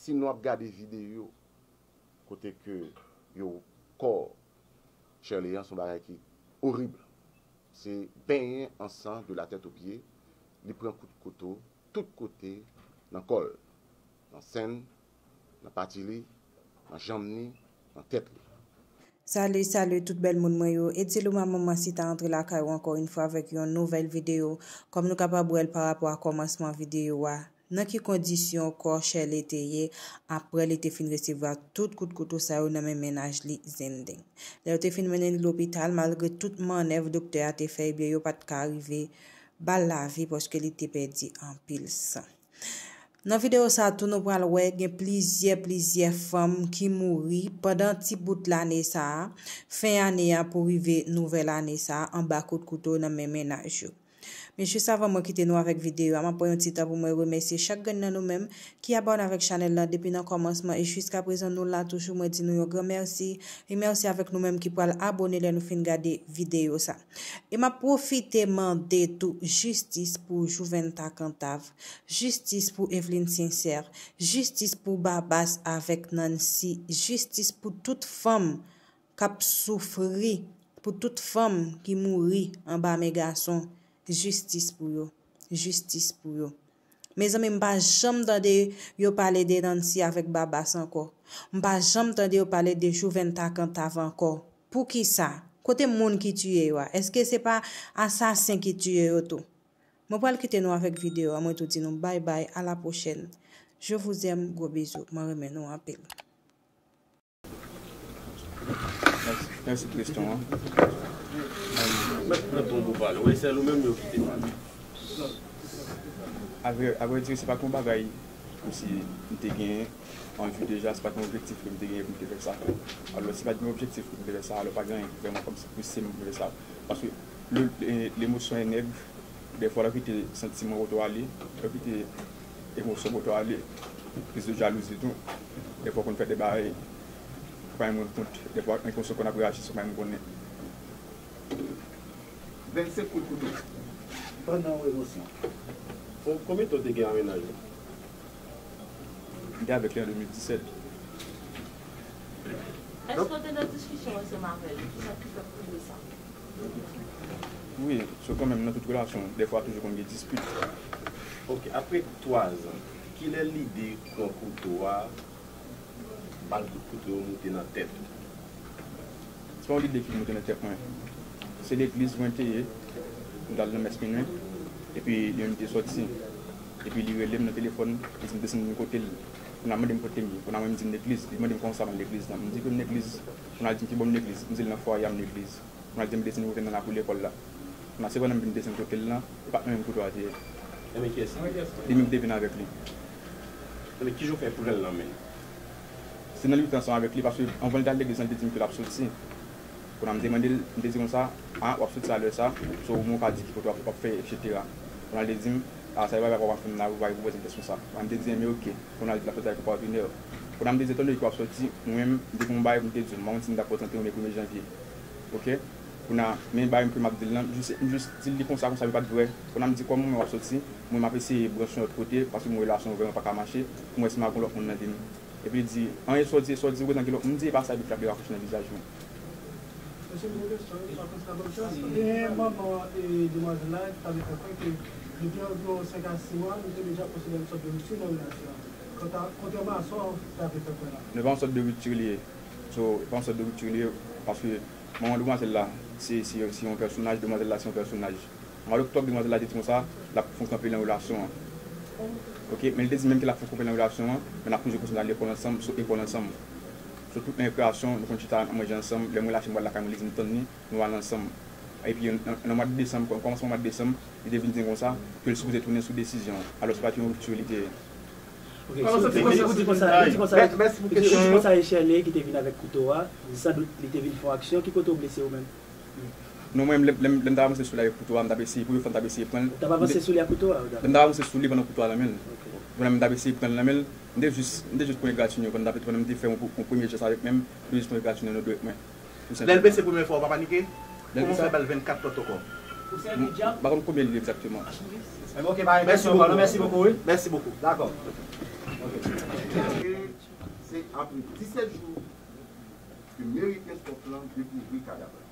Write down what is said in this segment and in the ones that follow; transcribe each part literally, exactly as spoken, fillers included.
Si nou ap gade videyo kote ke yo kò Sherley an, se yon bagay ki orib. Se benyen an san de la tèt o pye. Li pran kout kouto tout kote nan kò l, nan sen l, nan pati li, nan janm li, nan tèt li. Salut, salut tout bèl moun mwen yo. Etziluma Manmansita antre lakay ou ankò yon fwa avèk yon nouvèl videyo. Kòm nou kapab wè l pa rapò a kòmansman videyo a, nan ki kondisyon kò Sherley te ye, apre li te fin resevwa tout kout kouto sa yo nan men mennaj li Zendeng. Lè yo te fin mennen li lopital, malgre tout mannèv doktè a te fè, ebyen yo pa t ka rive ba l lavi paske li te pèdi anpil san. Nan videyo sa a tou, nou pral wè gen plizyè, plizyè fanm ki mouri pandan ti bout lane sa a, fen ane a pou rive nouvèl ane sa a, anba kout kouto nan men mennaj yo. Men jis avan mwen kite nou avèk videyo a, m ap pran yon ti tan pou mwen remèsye chak grenn nan nou menm ki abòne avèk chanèl la depi nan kòmansman e jiska prezan nou la toujou, mwen di nou yon gran mèsi. E mèsi avèk nou menm ki pral abòne lè nou fin gade videyo sa. E m ap pwofite mande tou jistis pou Jouventa Cantave, jistis pou Eveline Sincère, jistis pou Babas avèk Nancy, jistis pou tout fanm k ap soufri, pou tout fanm ki mouri anba men gason, jistis pou yo, jistis pou yo. Mezanmi, m pa janm tande yo pale de Nancy avèk Babas ankò. M pa janm tande yo pale de Jouventa Cantave ankò. Poukisa? Kote moun ki tiye yo a? Èske se pa asasen ki tiye yo tou? Mwen pral kite nou avèk videyo a, mwen tou di nou bay bay, a la pwochèn. Je vous aime, gwo bizou, mwen renmen nou anpil. Mèsi, mèsi pou kesyon an. Mèt pran ton bo pale. Wi, sèl ou menm yo kite pale. Avrè, avrè dire, se pa t yon bagay kòmsi m te genyen an vi deja, se pa t yon objektif ke m te genyen pou m te fè sa. Alò, si pa t gen objektif pou m te fè sa, alò pa gen anyen ki vrèman kòmsi pouse m pou m fè sa. Paske le, le, lemosyon e nèg, dèfwa lè w kite santiman w oto ale, lè w kite emosyon w oto ale, kriz de jalouzi tou, dèfwa w konn fè de bagay ou pa menm rann kont, dèfwa emosyon w konn ap reyaji san w pa menm konnen. Vennsenk kout kouto. Pandan w emosyon. Bon, konbyen tan w te gen a mennaj ou? M te avèk li an de mil disèt. Èske w te nan diskisyon ansanm avè l? Kisa ki fè w rive sa? Wi, so kanmenm nan tout relasyon, dèfwa toujou konn gen dispit. Ok, apre twa zan, kilè lide pran kouto a, bal kout kouto yo moute nan tèt ou? Se pa yon lide ki moute nan tèt mwen. Se legliz mwen te ye, m t al nan mès minwi, epi li menm te sòti. Epi li rele m nan telefòn, li di m desann vin kote l. Kounye a mande m kote m ye, kounye a mwen m di m legliz, li mande m kòman sa m al legliz la. M di ke m legliz, kounye a li di m kibò m legliz, m di l nan fwaye a m legliz. Kounye a li di m desann kote m nan la pou lekòl la. Kounye a se pandan m vin desann kote l lan, e pa t mwen menm kouto a te ye. Ebyen kiyès li? Li menm ki te vin avèk li. Ebyen kijan w fè pran l nan men l? Se nan lite ansanm avèk li, paske anvan li t al legliz lan, li te di m ke l ap soti. Kounye a m te mande l, m te di konsa, a, w ap soti a lè sa, so mwen w ka di ki kote w ap, w ap fè, etsetera. Kounye a li te di m, a, sa e bagay pa w ap fè m nan, ou pa gen pou pòz yon kèsyon sa. Kounye a m te di, enben oke. Kounye a li di l ap soti avèk yon patnè. Kounye a m te di, etan done ke w ap soti, mwen menm, m te gen yon bagay pou m te di w, m pa konn si m t ap prezante w men premye janvye. Oke? Kounye a, men bagay ke m ap di l lan, m jis, m jis di l li konsa, konsa, men pa t vrè. Kounye a m di, kòm mwen w ap soti, mwen m ap eseye branche yon lòt kote, paske m wè relasyon an vrèman pa ka mache, pou m wè si m a gon lòt moun nan vi m. Epi li di, anyen sa w di, sa w di, ou gentan gen lòt moun, m di, e pa sa, epi l frape rakwoch nan vizaj mwen. Mesye, m gen yon kesyon, wi, pa konsa, ban m chans. Gen manman e demwazèl la ki t ap fè kwè ke depi anviwon senk a sis mwa, nou te deja konsidere yon sòt de ripti nan relasyon an. Kontra-, kontrèman a sa w t ap fè kwè la. Non, e pa yon sòt de ripti li ye. So, e pa yon sòt de ripti li ye, paske manman demwazèl la, se, se, se yon pèsonaj, demwazèl la, se yon pèsonaj. Mwa oktòb, demwazèl la te di konsa, l ap fè yon kanpe nan relasyon an. Oke, men li te di menm ke l ap fè yon kanpe nan relasyon an, men n ap toujou kontinye al lekòl ansanm, sot lekòl ansanm. So, tout nan rekreasyon, nou konn chita, n ap manje ansanm, lè mwen lache m pral lakay mwen, li di m tann li, nou al ansanm. Epi, nan, nan mwa desanm, kòmansman mwa desanm, li te vin di m konsa, ke l sipoze tounen sou desizyon an. Alò, se pa t yon ripti li te ye. Ok, si w di konsa, ou di konsa, ou di konsa, ou di konsa e Sherley ki te vin avèk kouto a, san dout li te vin fè yon aksyon, ki kote w blese ou menm? Non, mwen, lè, lè, lè m t ap avanse sou li avèk kouto a, m t ap eseye, premye fwa m t ap eseye pran l. Ou t ap avanse sou li ak kouto a? Lè m t ap avanse sou li pandan kouto a nan men l. Pandan m t ap eseye pran l nan men l, m te jis, m te jis pran egratignan pandan m t ap, pandan m te fè yon, yon premye jès avèk men m, m te jis pran egratignan nan dwèt mwen. Lè l blese premye fwa, ou pa panike? Kòman w fè ba l vennkat pòtokò? M pa konn konbyen li egzakteman. Mèsi bokou. Mèsi bokou. Dakò. Apre disèt jou ke meri Kenskòf lan dekouvri kadav la,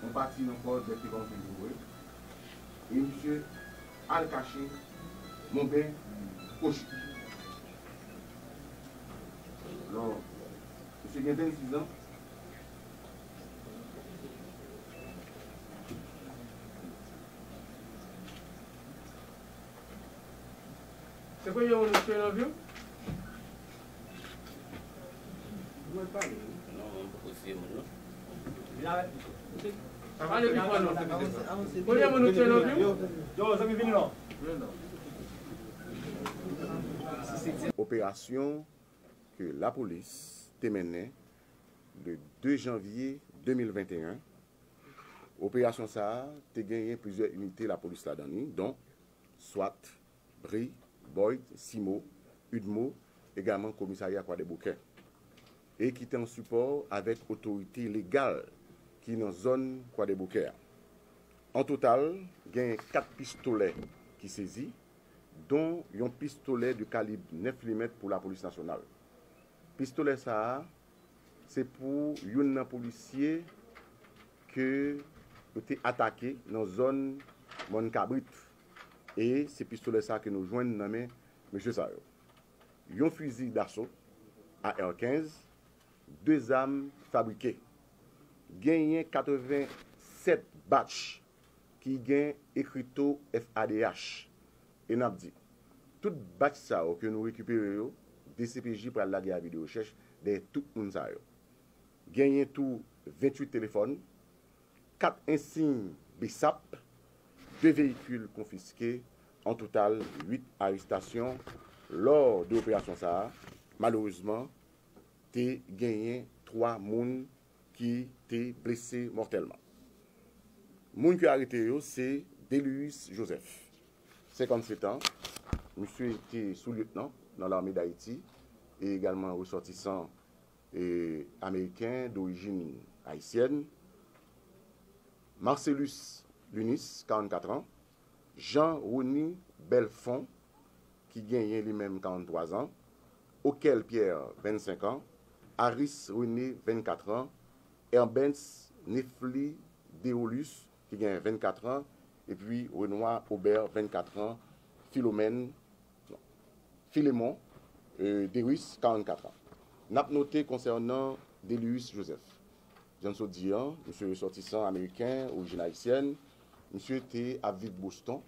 yon pati nan kò dèk te kòmanse devore, e misye al kache Monben Kochi. Alò, misye gen vennsis zan. Se premye moun ou tchwe nan vi w? Mwen pale, wi. Non, mwen poko siye moun, non. Pale pi fò, non. Premye moun ou tchwe nan vi w? Yo, yo, zanmi, vini non. Operasyon ke lapolis te mennen le de janvye de mil venteyen. Operasyon sa a te genyen plizyè inite lapolis ladan li, don swat, bri, Boyd, simo, udmo, egalman komisarya Kwadèboukè, e ki te an sipò avèk otorite legal ki nan zòn Kwadèboukè a. An total, genyen kat pistolè ki sezi, don yon pistolè de kalib nèf milimèt pou lapolis nasyonal. Pistolè sa a, se pou youn nan polisye ke yo te atake nan zòn Mòn Kabrit. E se pistolè sa a ke nou jwenn nan men mesye sa yo. Yon fizi daso, A R kenz, de zam fabrike. Genyen katreven sèt batch ki gen ekrito F A D H. E n ap di, tout batch sa yo ke nou rekipere yo, D C P J pral lage avi de rechèch dèyè tout moun sa yo. Genyen tou venntuit telefòn, kat ensiy B S A P, de veyikil konfiske, an total uit arestasyon. Lò de operasyon sa a, malerezman, te genyen twa moun ki te blese mòtèlman. Moun ki arete yo se Delius Joseph, senkannsèt an, misye te soulyetnan nan Lame d Ayiti e egalman resòtisan e, ameriken dorijin ayisyèn, Marcelus Lunis, karannkat an, Jean Rony Belfond, ki genyen li menm karannntwa zan, Okel Pierre, vennsenk an, Aris René, vennkat an, Herbens Nefli Deolus, ki genyen vennkat an, epi Renoir Aubert, vennkat an, Philomène, non, Philemon, euh, Deris, karannkat an. N ap note konsènan Delius Joseph. Jan n sot di an, misye resòtisan ameriken, orijin ayisyèn, misye te ap viv Boston,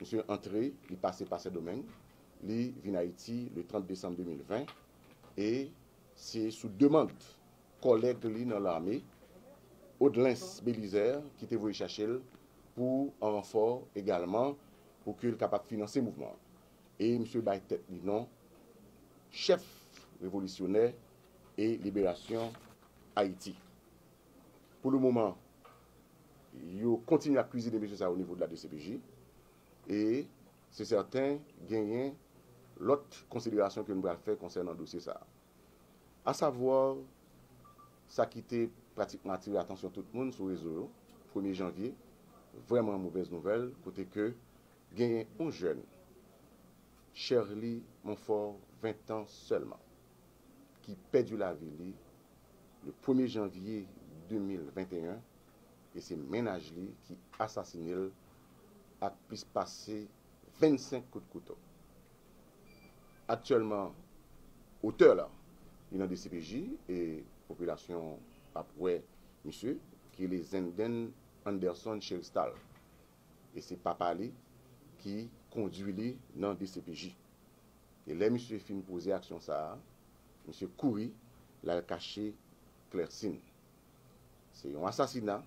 misye antre, li pase pa Sendomeng, li vin Ayiti le trant desanm de mil ven, e se sou demann kòlèg li nan lame, Odlens Belizaire, ki te voye chache l pou an ranfò egalman, pou ke l kapab finanse mouvman an. E misye bay tèt li non chèf revolisyonè e liberasyon Ayiti. Pou le moman, yo kontinye ap kwizine mesye sa yo o nivo de la D C P J, e se sèten genyen lòt konsiderasyon ke nou pral fè konsènan dosye sa a. Asavwa, sa ki te pratikman atire atansyon tout moun sou rezo yo, premye janvye, vrèman movèz nouvèl, kote ke genyen yon jèn, Sherly Monfort, ven tan sèlman, ki pèdi lavi li le premye janvye de mil venteyen, e se mennaj li ki asasine l ak plis pase vennsenk kout kouto. Aktyèlman, otè la, li nan D C P J e popilasyon ap wè misye, ki rele Zenden Anderson Cheristal. E se papa li ki kondui li nan D C P J. E lè misye fin poze aksyon sa a, misye kouri, l al kache Klèsin. Se yon asasina,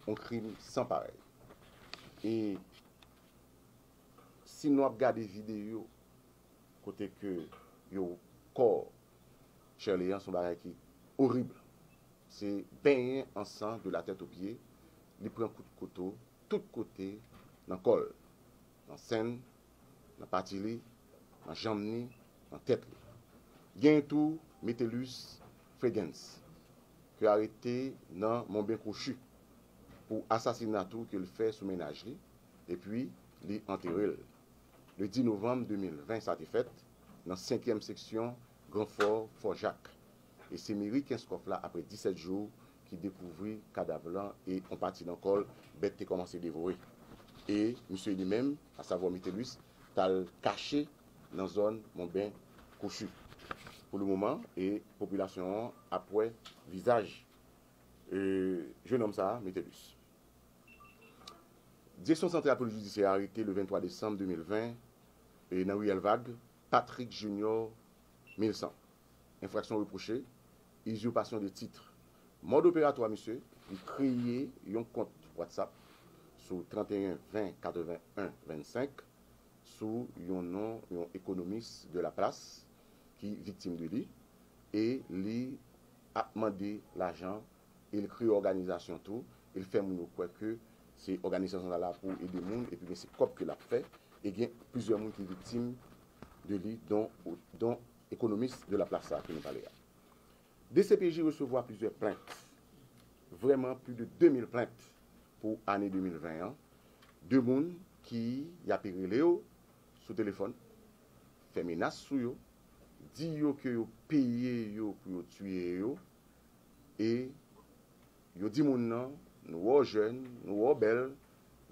yon krim san parèy. E si nou ap gade videyo kote ke yo kò Sherly an, se yon bagay ki orib. Se benyen an san de la tèt o pye, li pran kout kouto tout kote nan kò l, nan sen l, nan pati li, nan janm ni, nan tèt li. Genyen tou Metellus Fregens, ke arete nan Monben Kwochi pou asasina tou ke l fè sou mennaj li, epi li antere l. Le dis novanm de mil ven sa te fèt, nan senkyèm seksyon Gran Fò, Fò Jak. E se meri Kenskòf la, apre disèt jou, ki dekouvri kadav lan e yon pati nan kò l, bèt te kòmanse devore. E misye li menm, asavwa Metellus, t al kache nan zòn Monben Kwochi. Pou le moman, e popilasyon an ap wè vizaj, e, jennonm sa a, Metellus. Direksyon Santral Polis Jidisyè a arete le venntwa desanm de mil ven, e nan riyèl Vag, Patrick Junior Milsan. Enfraksyon repwoche, izipasyon de tit. Mòd operatwa misye, li kreye yon kont WhatsApp sou trannteyen ven katreven en vennsenk sou yon non yon ekonomis de la plas ki viktim de li, e li ap mande lajan, e l kreye òganizasyon tou, e l fè moun yo kwè ke se òganizasyon sa la pou ede moun, epi gen se kòb ke l ap fè, e gen plizyè moun ki viktim de li, don, don ekonomis de la plas sa ke nou pale a. D C P J resevwa plizyè plent, vrèman plis de de mil plent pou ane de mil ven an, de moun ki y ape rele yo sou telefòn, fè menas sou yo, di yo ke yo peye yo pou yo tiye yo, e yo di moun nan, nou wè w jèn, nou wè w bèl,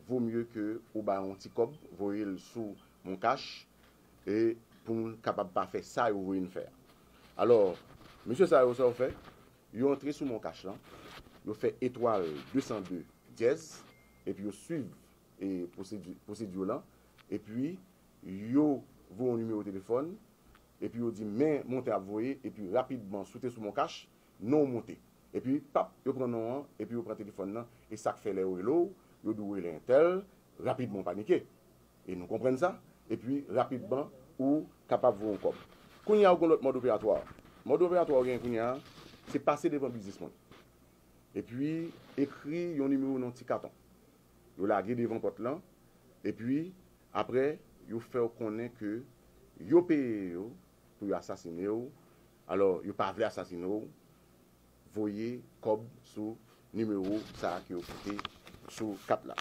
vo mye ke ou ba yon ti kòb, voye l sou Moncash, e pou moun kapab pa fè sa yo voye n fè a. Alò, mesye sa yo, sa yo fè, yo antre sou Moncash lan, yo fè etwal de san de dyèz, epi yo swiv, e, pwosedi-, pwosedi lan, epi yo voye yon nimewo telefòn, epi yo di men montan ap voye, epi rapidman, si w te sou Moncash, non w monte. Epi, pap, yo pran non an, epi yo pran telefòn nan, e sa k fè lè yo rele w, yo di w rele entèl, rapidman w panike. E nou konprann sa, epi rapidman, ou kapab voye yon kòb. Kounye a, ou gen lòt mòd operatwa. Mòd operatwa ou gen kounye a, se pase devan biznismann. Epi, ekri yon nimewo nan ti katon. Yo lage devan pòt lan, epi, apre, yo fè w konnen ke yo peye yo pou yo asasine w. Alò, yo pa vle asasine w, voye kòb sou nimewo sa a ke yo kite sou kat la.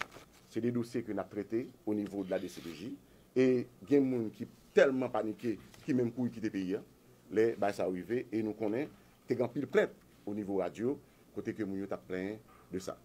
Se de dosye ke n ap trete o nivo de la D C P J. E gen moun ki tèlman panike, ki menm kouri kite peyi a, lè bagay sa yo rive, e nou konnen, te gen anpil plent o nivo radyo, kote ke moun yo t ap plenyen de sa.